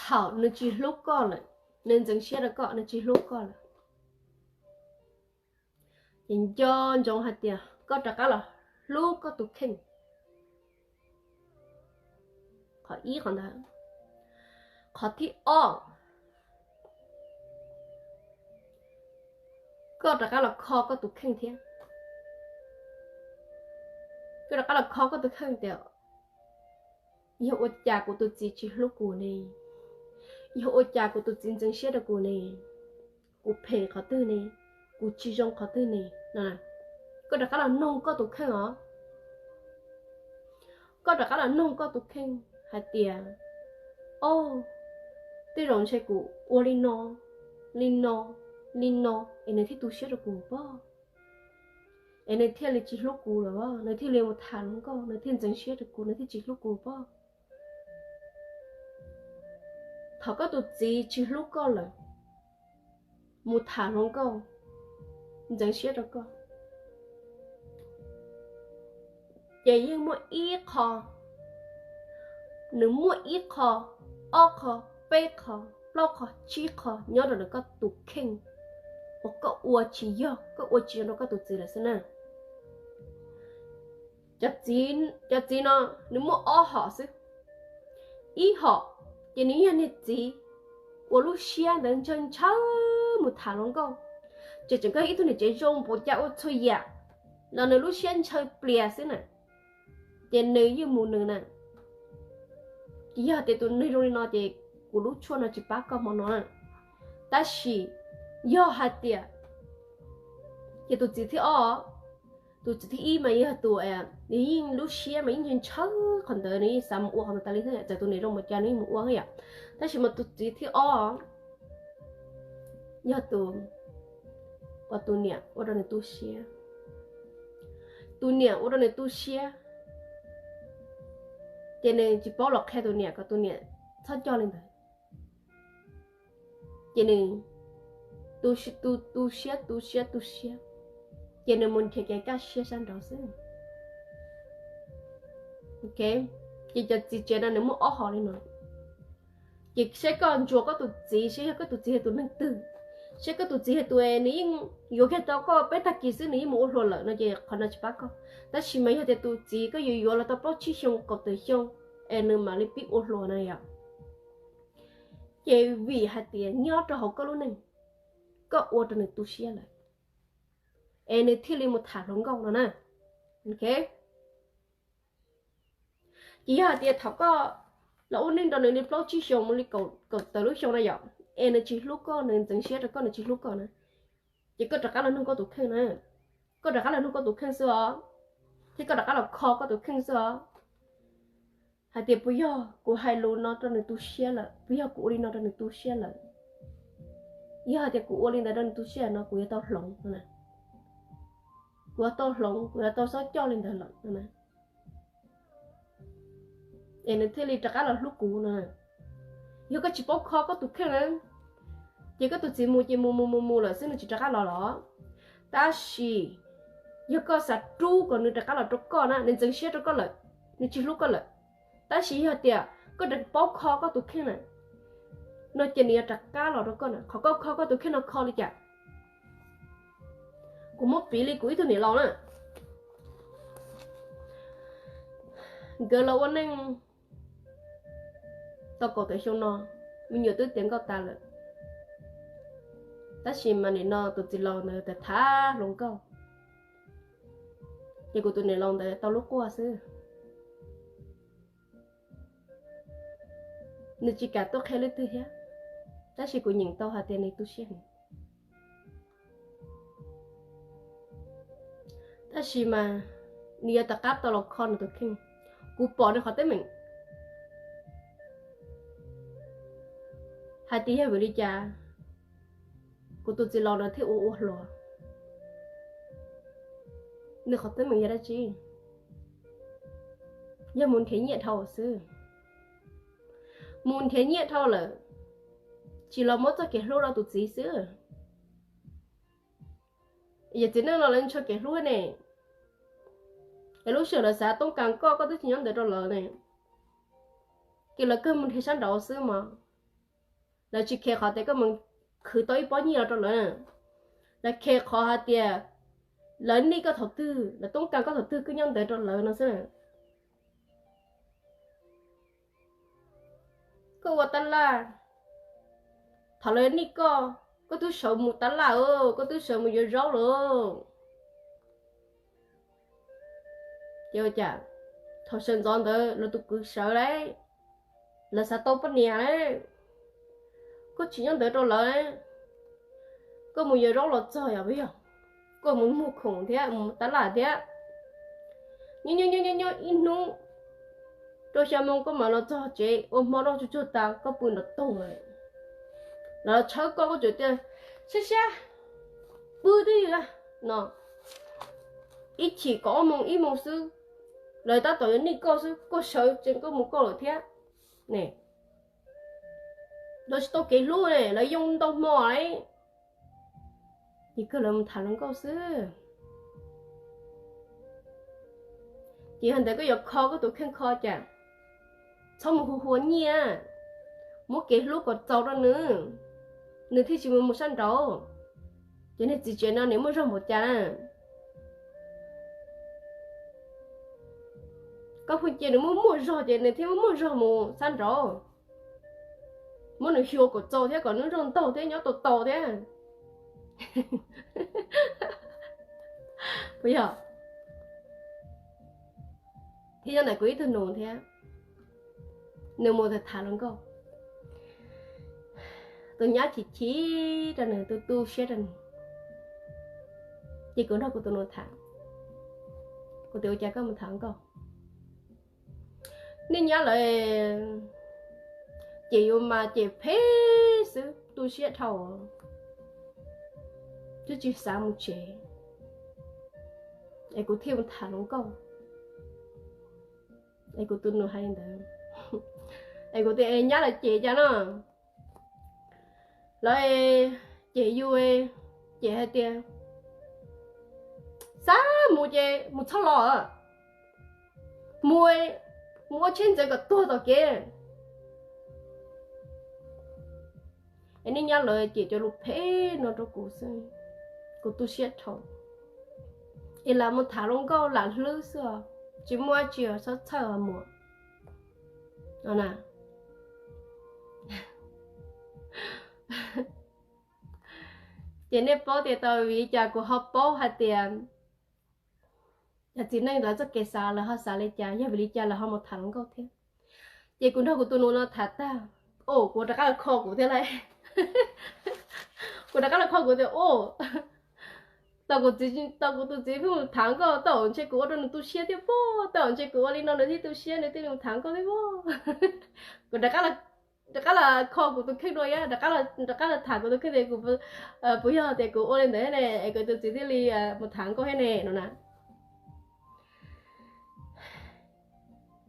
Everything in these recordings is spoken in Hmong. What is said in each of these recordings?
Thaum nws tsis hlub koj lawm, nws ntxeev siab rau koj, nws tsis hlub koj lawm, ces nco ntsoov hais tias koj rov qab los hlub koj tus kheej. Qhov ib qhov ntawd. Qhov thib ob, koj rov qab los kho koj tus kheej thiab. Koj rov qab los kho koj tus kheej tias, yog ua cas kuv tus txiv tsis hlub kuv ne? Yog ua cas kuv tus txiv ntxeev siab rau kuv ne? Kuv phem qhov twg ne? Kuv tsis zoo qhov twg ne? Koj rov qab los noog koj tus kheej os. Koj rov qab los noog koj tus kheej hais tias, o, tej zaum ntshe kuv ua li no, li no, li no es nws thiaj tu siab rau kuv pob, es nws thiaj li tsis hlub kuv lawm, nws thiaj li mus tham hluas nkauj, nws thiaj ntxeev siab rau kuv, nws thiaj tsis hlub kuv pob. Thaum koj tus txiv tsis hlub koj lawm, mus tham hluas nkauj, ntxeev siab rau koj, ces yeej muaj ib qho, nws muaj ib qho, ob qho, peb qho, plaub qho, tsib qho nyob rau ntawm koj tus kheej uas koj ua tsis yog, koj ua tsis zoo rau koj tus txiv lawm xwb na. Cov txiv no nws muaj ob hom xwb. Ib hom ces nws yog niag txiv uas lub siab ntawd ntshaw ntshaw mus tham hluas nkauj, ces tseem koj ib tug niam tsev zoo npaum cas ua txhua yam los nws lub siab ntshaw plias xwb na, ces nws yeej mus nws na. Ces yog tias tus neeg zoo li no ces kuv lub tshuaj no tsis pab koj hmo no na. Tab sis yog hais tias, ces tus txiv thib ob, tus txiv thib ib mas yog tus nws yeej lub siab mas yeej ntshaw qhov ntawd, nws yeej xav mus ua qhov ntawd tas li xwb, txawm tus niam zoo npaum cas nws yeej mus ua xwb yom. Tab sis mas tus txiv thib ob yog tus, tus niam ua rau nws tu siab. Tus niam ua rau nws tu siab, ces nws tsis paub los qhia tus niam kom tus niam txhob coj li ntawd. Ces nws tu, tu siab, tu siab, tu siab, ces nws mus nrhiav kev kaj siab sab nraud xwb. Ces cov txiv tsev no nws muaj ob hom li no. Ces saib koj ntsuas koj tus txiv, saib yog koj tus txiv yog tus neeg twg. Saib koj tus txiv yog tus nws yeej yuav kiag tau koj peb tag kis xwb nws yeej mus ua hluas lawm no ces qhov no tsis pab koj. Tab sis mas yog tias tus txiv koj yuav yuav los tau plaub tsib xyoo kaum tawm xyoo es nws mam li pib ua hluas na yom, ces vim hais tias nyob rau hauv koj lub neej, koj ua rau nws tu siab lawm, es nws thiaj li mus tham hluas nkauj no na. Ces yog hais tias thaum koj los ua neej nrog nws li plaub tsib xyoos mus li kaum tawm lub xyoo na yom, es nws tsis hlub koj, nws ntxeev siab rau koj, nws tsis hlub koj na, ces koj rov qab los nug koj tus kheej na. Koj rov qab los nug koj tus kheej xwb os, thiab koj rov qab los kho koj tus kheej xwb os, hais tias puas yog kuv hais lus no rau nws tu siab lawm, puas yog kuv ua li no rau nws tu siab lawm? Yog hais tias kuv ua li ntawd rau nws tu siab no kuv yuav tau hloov, kuv yuav tau hloov, kuv yuav tau xob coj li ntawd lawm, es nws thiaj li rov qab los hlub kuv no. Yog koj tsis paub kho koj tus kheej na, ces koj tus txiv mus ces mus mus mus mus lawm xwb, nws tsis rov qab los los. Tab sis yog koj xav rub kom nws rov qab los rau koj na, nws ntxeev siab rau koj lawm, nws tsis hlub koj lawm, tab sis yog tias koj rov paub kho koj tus kheej na, no ces nws yuav rov qab los rau koj na. Qhov koj kho koj tus kheej no kho li cas? Kuv muab piv li kuv ib tug niam laus na, nkawd los ua neej tau kaum tawm xyoo no, me nyuam twb tiav nkauj tas lawm, tab sis mas nim no tus txiv laus ntawd tham hluas nkauj, ces kuv tus niam laus ntawd tau lub quaj xwb. Nws tsis kam tuaj qhia leej twg thiab, tab sis kuv nyeem tau hais tias nws tu siab heev. Tab sis mas nws yuav rov qab tau los kho nws tus kheej. Kuv pom nws qhov teeb meem hais tias yog vim li cas kuv tus txiv laus no thiaj ua ua hluas. Nws qhov teeb meem yog dab tsi? Yog mus nrhiav nyiaj dhau xwb. Mus nrhiav nyiaj dhau lawm, tsis los muab txoj kev hlub rau tus txiv xwb. Yog txiv neej no lawv ntshaw kev hlub ne, es lub sij hawm lawv xav toob kas koj, koj twb tsis nyob ntawd rau lawv ne, ces lawv kawg mus nrhiav sab nraud xwb mas. Lawv tsis khes qhov tias koj mus khwv tau ib pob nyiaj los rau lawv, lawv khes qhov hais tias lawv nij koj thaum twg, lawv toob kas koj thaum twg koj nyob ntawd rau lawv no xwb. Koj ua tab laj, thaum lawv nij koj, koj twb sawv mus tab laj, koj twb sawv mus yuav zaub lawm. Ces ua cas thaum sawv ntxov ntawd lawv tus kwv sawv lawm, lawv xav tau poj niam lawm, koj tsis nyob ntawd rau lawv, koj mus yuav zaub los txog yog puas yog, koj mus muag khoom thiab mus tab laj thiab. Nyob nyob nyob nyob ib hnub rau xya moo koj mam los txog tsev ua hmo noj tsuj tsuag tas koj pw nrov toog lawm. Lawv tshawb koj koj tseem tias, Siab siab, pw twb ywm no. Ib chim kaum ob moo ib moo xwb, lawv tab tom yuav nij koj xwb koj sawv tsees koj mus koj lawm thiab ne. Lawv tsis tau kev hlub ne, lawv yoo ntau hmo lawm. Ces kawg lawv mus tham hluas nkauj xwb. Ces yog ntawd koj yuav kho koj tus kheej kho cas, txhob mus hu hua nyiaj, muab kev hlub kom txaus rau nws, nws thiaj tsis mus mus sab nraud. Ces niag txiv tsev no nws muaj zog npaum cas na? Koj pheej cia nws muaj muaj zog ces nws thiaj muaj muaj zog mus sab nraud. Muab nws xyuas kom txaus thiab kom nws zog ntaug thiab nyob tau tau thiab. Puas yog? Thiab nyob ntawm kuv ib tug nus thiab, nws mus tham hluas nkauj, tus nyab chim chim rau nws, tus tu siab rau nws. Ces kuv nrog kuv tus nus tham, kuv tias, Ua cas koj mus tham hluas nkauj? Nej nyab lawv cem yus mas cem phem xwb, tu siab dhau, twb tsis xav mus tsev, es kuv thiaj mus tham hluas nkauj. Es kuv tus nus hais li ntawd, es kuv tias, Nyab lawv cem cas no? Lawv cem yus, cem hais tias xav mus ces mus txhob los, mus, mus ua tsheb ntxeev kom tuag tom kev. Es nej nyab lawv cem cov lus phem no rau kuv xwb, kuv tu siab dhau. Es lam mus tham hluas nkauj lam hlwb xwb os, tsis muaj dab tsi os, txhob txhawj os muam. Ces nej paub tias tau vim li cas kuv ho paub hais tias cov txiv neej lawv txoj kev xav lawv ho xav li cas, yog vim li cas lawv ho mus tham hluas nkauj thiab. Ces kuv nrog kuv tus nus no tham tag, o, kuv rov qab los kho kuv thiab lauj. Kuv rov qab los kho kuv tias, o, tau kuv tus txiv pheej mus tham hluas nkauj, tej zaum ntshe kuv ua rau nws tu siab thiab pob, tej zaum ntshe kuv ua li no nws thiaj tu siab nws thiaj li mus tham hluas nkauj thiab pob. Kuv rov qab los kho kuv tus kheej dua thiab, rov qab los tham kuv tus kheej tias kuv, puas yog tias kuv ua li ntawd ne es kuv tus txiv thiaj li mus tham hluas nkauj thiab ne no na.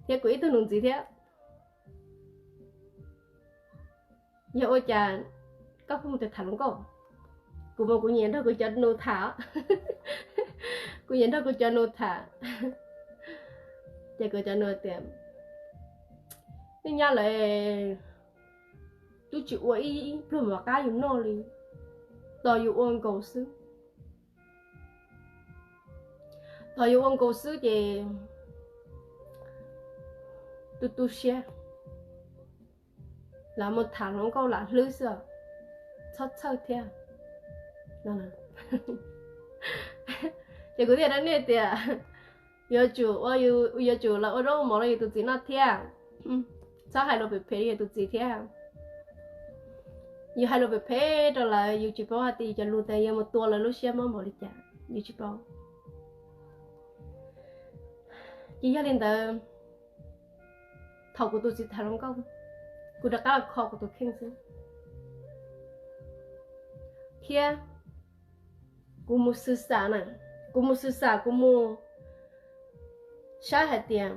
Thiab kuv ib tug nus ntxiv thiab, yog ua cas koj pheej mus tham hluas nkauj? Kuv mas kuv nyiam nrog kuv cov nus tham, kuv nyiam nrog kuv cov nus tham. Ces kuv cov nus tias, Nej nyab lawv twb tsis ua ib pluag mov qab yus noj li, tos yus ua nkaus xwb. Tos yus ua nkaus xwb ces tu tu siab, lam mus tham hluas nkauj lam hlwb xwb, txhob txhawj thiab. Ces kuv thiaj rau nej tias, yuav tsum ua, yuav tsum los ua zaub mov rau yus tus txiv noj thiab, txhob hais lus phem phem rau yus tus txiv thiab. Yus hais lus phem phem rau lawv, yus tsis paub hais tias yus cov lus ntawd yuav mus tua lawv lub siab mob npaum li cas, yus tsis paub. Ces yog li ntawd, thaum kuv tus txiv tham hluas nkauj, kuv rov qab los kho kuv tus kheej xwb, thiab kuv mus xwm xam na, kuv mus xwm xam, kuv mus saib hais tias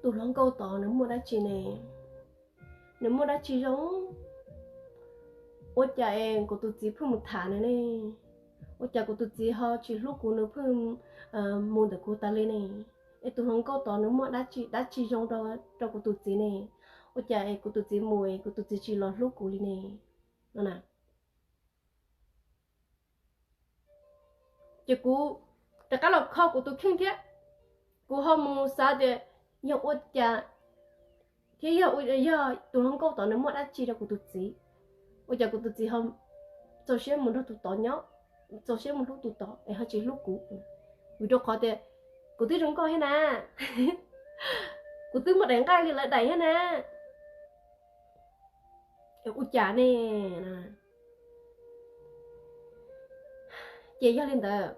tus hluas nkauj tod nws muaj dab tsi ne, nws muaj dab tsi zoo, ua cas es kuv tus txiv pheej mus tham nws ne, ua cas kuv tus txiv ho tsis hlub kuv, nws pheej mus ntawm kuv tas li ne, es tus hluas nkauj tod nws muaj dab tsi, dab tsi zoo rau kuv tus txiv ne, Ua cas es kuv tus txiv mus es kuv tus txiv tsis los hlub kuv li ne? No na. Ces kuv rov qab los kho kuv tus kheej thiab. Kuv ho mus xav tias yog ua cas thiab yog, yog tus hluas nkauj tod nws muaj dab tsi rau kuv tus txiv, ua cas kuv tus txiv ho txaus siab mus nrog tus tod nyob, txaus siab mus hlub tus tod es ho tsis hlub kuv. Vim rau qhov tias kuv twb zoo nkauj thiab na, kuv twb muaj daim nqaij li lawv daim thiab na. Ua cas ne? Ces yog li ntawd,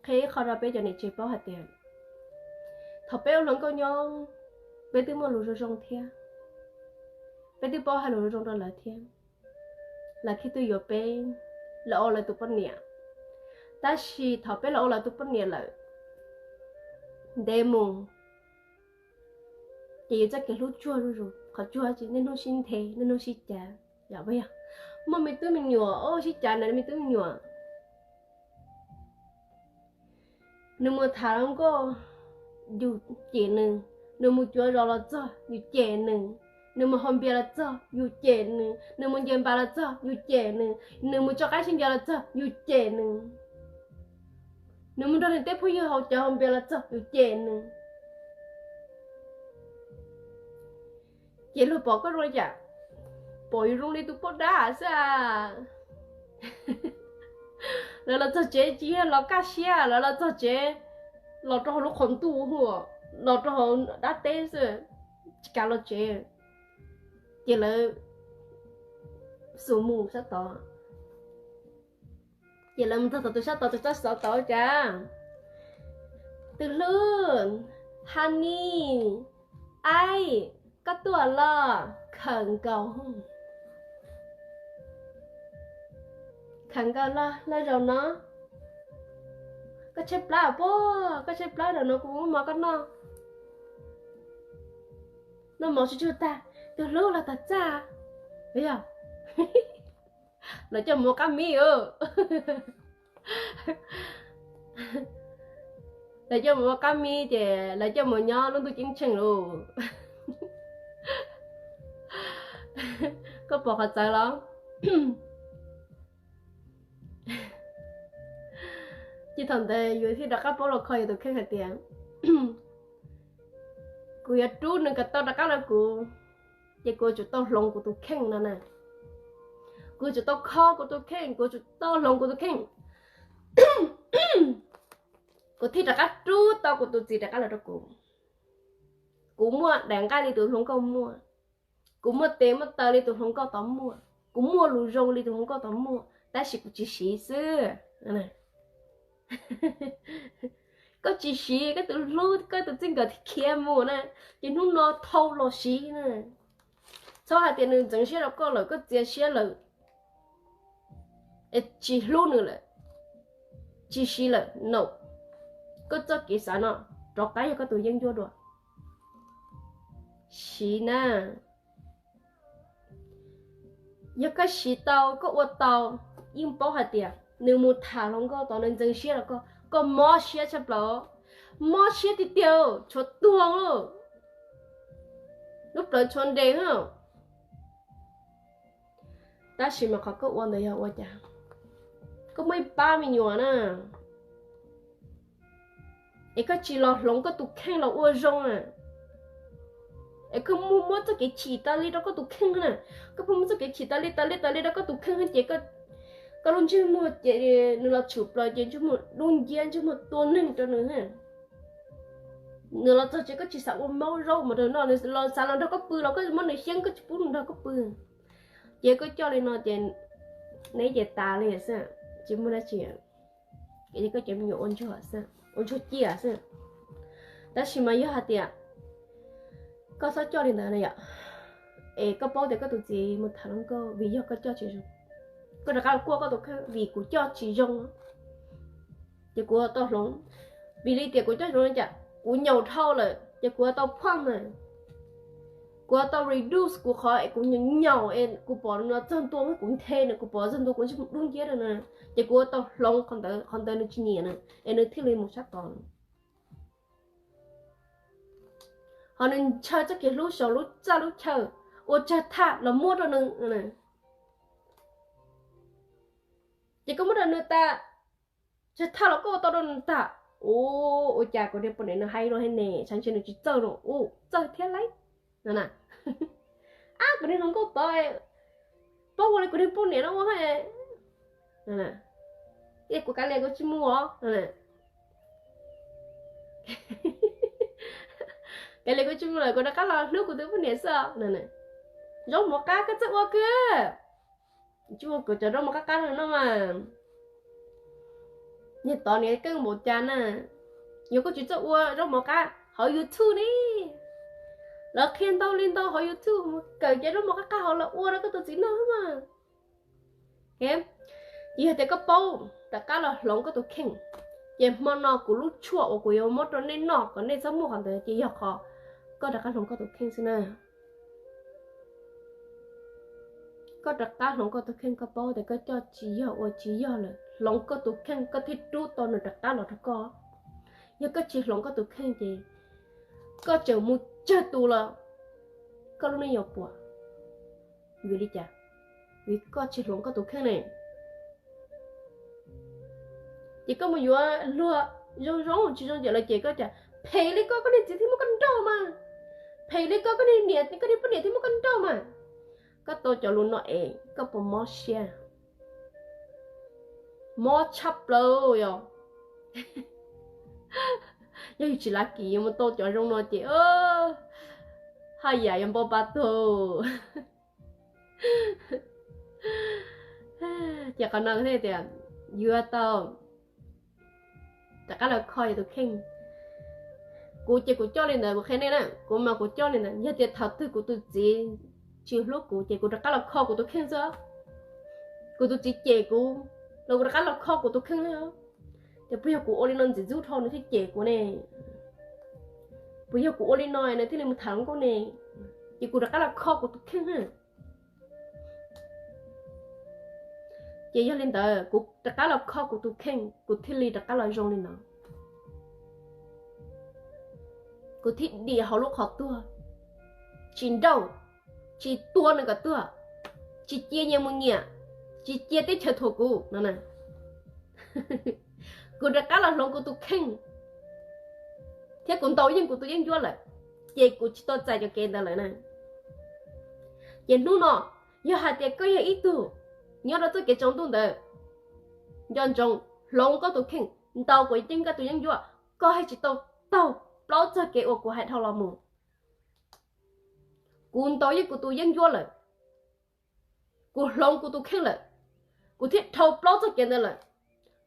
qhia ib qho rau peb cov niam tsev paub hais tias thaum peb ua hluas nkauj nyob, peb twb muaj lus zoo zoo thiab, peb twb paub hais lus zoo zoo rau lawv thiab, lawv thiaj tuaj yuav peb los ua lawv tus poj niam. Tab sis thaum peb los ua lawv tus poj niam lawm, ntev mus ces yus txoj kev hlub tsuag zuj zus, qhov tsuag ces niaj hnub sib nthe, niaj hnub sib cav. Yog, muaj me tub me nyuam, sib cav ntawm me tub me nyuam. Nws mus tham hluas nkauj, yus cem nws. Nws mus cuav zos los txog, yus cem nws. Nws mus haus npias los txog, yus cem nws. Nws mus nce npas los txog, yus cem nws. Nws mus tso qaib sib ncaws los txog, yus cem nws. Nws mus nrog nws tej phooj ywg haus cawv haus npias los txog, yus cem nws. Ces luag pom koj zoo li cas? Pom yus zoo li tus poj dab xwb a. Lawv los txog tsev tsis yog los kaj siab, lawv los txog tsev los rau hauv lub qhov ntuj, los rau hauv dab teb xwb, tsis kam los tsev. Ces lawv xuas mus sab tod. Ces lawv mus txog tom tus sab tod, tus sab xov tod cas, tus hlub, Honey, aib, koj tuaj los, khawm nkaus, khawm nkaus los, los zaum no, koj tshaib plab puag, koj tshaib plab, zaum no kuv muab mov koj noj. Noj mov tsuj tsuag tag, tus hlub los tom txaj, yog, lawv coj mus ua qab mib. Lawv coj mus ua qab mib ces lawv coj mus nyob lub ntuj ceeb tsheej lauj. Koj pom qhov txawv los? Ces thaum ntawd yus thiaj rov qab paub los kho yus tus kheej hais tias kuv yuav rub nws kom tau rov qab rau kuv, ces kuv yuav tsum tau hloov kuv tus kheej no na. Kuv yuav tsum tau kho kuv tus kheej, kuv yuav tsum tau hloov kuv tus kheej, kuv thiaj rov qab rub tau kuv tus txiv rov qab los rau kuv. Kuv muaj daim nqaij li tus hluas nkauj muaj, kuv muaj tes muaj taw li tus hluas nkauj tod muaj, kuv muaj lus zoo li tus hluas nkauj tod muaj, tab sis kuv tsis siv xwb. Koj tsis siv, koj tus hlub, koj tus txij nkawm thiaj khiav mus na, ces hnub no thau los siv na. Txhob hais tias nws ntxeev siab rau koj lawm, koj txias siab lawm, es tsis hlub nws lawm, tsis siv lawm no, koj txoj kev xav no rov qab yog koj tus yeeb ncuab dua. Siv na, yog koj siv tau, koj ua tau, yeej paub hais tias nws mus tham hluas nkauj tod nws ntxeev siab rau koj, koj mob siab tshaj plaws, mob siab tiag tiag, tshuav tuag, lub plawv tshuav nres. Tab sis mas qhov koj ua ntawd yog ua cas? Koj muaj ib pab me nyuam na, es koj tsis los hloov koj tus kheej los ua zoo na, es koj muab, muab txoj kev chim tas li rau koj tus kheej na. Koj puas muab txoj kev chim tas li tas li tas li rau koj tus kheej ces koj lub ntsej muag ces nws los tshwm plaws ces ntsej muag dub nciab, ntsej muag tua neeg rau nws. Nws los txog ces koj tsis xav ua maub zaub mas rau no, nws los xav los nrog koj pw los koj muab nws xyeeb, koj tsis pub nws nrog koj pw. Ces koj coj li no ces neb ces tas li xwb, tsis muaj dab tsi. Koj cov me nyuam ua ntsuag xwb, ua ntsuag ciaj xwb. Tab sis mas yog hais tias koj txhob coj li ntawd na yom, es koj paub tias koj tus txiv mus tham hluas nkauj vim yog koj coj tsis zoo. Koj rov qab los kuaj koj tus kheej vim kuv coj tsis zoo, ces kuv tau hloov. Vim li tias kuv coj zoo li cas, kuv nyaum dhau lawm ces kuv tau phuaj na. Kuv tau reduce kuv qhov es kuv nyaum es kuv pom no txog ntua kuv nthe nws, kuv pom txog ntua kuv ntsej muag dub nciab rau na, ces kuv tau hloov qhov ntawd, qhov ntawd nws tsis nyiam na, es nws thiaj li mus sab tod. Ho nws ntshaw txoj kev hlub saum lub txaj lub chaw, ua tsawg thaj los muab rau nws. Ces koj muab rau nws tas, tsawg thaj los koj ua tau rau nws tas. Ua, ua cas kuv niag poj niam no hais luag thiab ne, tshav ntshe nws tsis txawj no. Ua, txawj thiab lauj. No na, ab, kuv niag hluas nkauj tod, paub ua li kuv niag poj niam no ua. Kuv kav liam kuv tsis mus os. Kav liam kuv tsis mus lawm, kuv rov qab los hlub kuv tus poj niam xwb. Zaub mov qab koj txawj ua kawg. Tsis ua kuv cov zaub mov qab qab no no mas. Niag tod niag keej npaum cas na. Yog koj tsis txawj ua zaub mov qab hauv YouTube ne, lawv qhia ntau li ntau hauv YouTube, kawm cov zaub mov qab qab hauv los ua rau koj tus txiv noj mas. Ces yog tias koj paub rov qab los hloov koj tus kheej, ces hmo no kuv lub tshuaj uas kuv yuav muab rau nej noj kom nej txhob muaj qhov ntawd ces yog qhov koj rov qab hloov koj tus kheej xwb na. Koj rov qab hloov koj tus kheej, koj paub tias koj coj tsis yog ua tsis yog lawm, hloov koj tus kheej koj thiaj rub tau nws rov qab los rau koj. Yog koj tsis hloov koj tus kheej ces koj tseem mus tsawg tus los koj lub neej yuav puas. Vim li cas? Vim koj tsis hloov koj tus kheej ne. Ces koj mus yuav luag zoo zoo tsis zoo cawm lawm ces koj cas phem li koj, koj niag txiv thiaj muab koj nrauj mas. Phem li koj, koj niag niam, koj niag poj niam thiaj muab koj nrauj mas. Koj tau cov lus no es koj puas mob siab? Mob tshaj plaws yog. Yog yus tsis lav kim yuav mus tau cov zoo no ces haj yam yuav npau pa tuag. Ces qhov no thiaj tias yuav tau rov qab los kho yus tus kheej. Kuv ces kuv coj li ntawd, kuv qhia nej na, kuv mas kuv coj li ntawd. Yog tias thaum twg kuv tus txiv tsis hlub kuv ces kuv rov qab los kho kuv tus kheej xwb. Kuv tus txiv cem kuv los kuv rov qab los kho kuv tus kheej xwb. Ces puas yog kuv ua li no ntxim ntxub dhau nws thiaj cem kuv ne? Puas yog kuv ua li no nws thiaj li mus tham hluas nkauj ne? Ces kuv rov qab los kho kuv tus kheej. Ces yog li ntawd kuv rov qab los kho kuv tus kheej, kuv thiaj li rov qab los zoo li no. Kuv thiaj dim hauv lub qhov tuag, tsis nrauj, tsis tua nws kom tuag, tsis cia nyias mus nyiam, tsis cia teb chaws thuam kuv no na. Kuv rov qab los hloov kuv tus kheej, thiab kuv ntaus yeej kuv tus yeeb ncuab lawm, ces kuv tsis tau txais cov kev ntawd lawm na. Ces hnub no, yog hais tias koj yog ib tug nyob rau txoj kev tsaus ntuj ntawd, nco ntsoov hloov koj tus kheej, ntaus kuv yeej nkaj tus yeeb ncuab, koj thiaj tsis tau taug plaub txog kev uas kuv hais dhau los mus. Kuv ntaus yeej kuv tus yeeb ncuab lawm, kuv hloov kuv tus kheej lawm, kuv thiaj dhau plaub txoj kev ntawd lawm.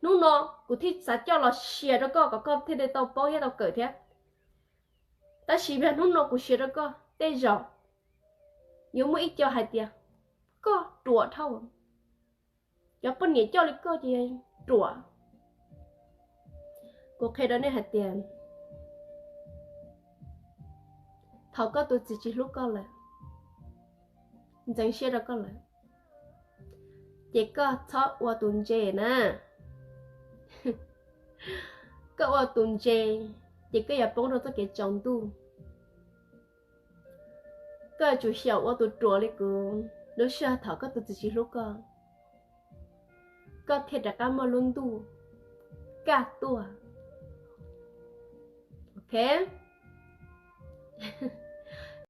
Hnub no kuv thiaj xav coj los share rau koj kom koj thiaj li tau paub thiab tau kawm thiab. Tab sis yog hnub no kuv share rau koj, tej zaum yuav muaj ib co hais tias koj ruam dhau, cov poj niam coj li koj ces ruam. Kuv qhia rau nej hais tias thaum koj tus txiv tsis hlub koj lawm, ntxeev siab rau koj lawm, ces koj txhob ua tus ntse na. Koj ua tus ntse, ces koj yuav poob rau txoj kev tsaus ntuj. Koj yuav tsum xyaum ua tus ruam li kuv lub sij hawm thaum koj tus txiv tsis hlub koj, koj thiaj rov qab muaj lub ntuj kaj tuaj. Ok,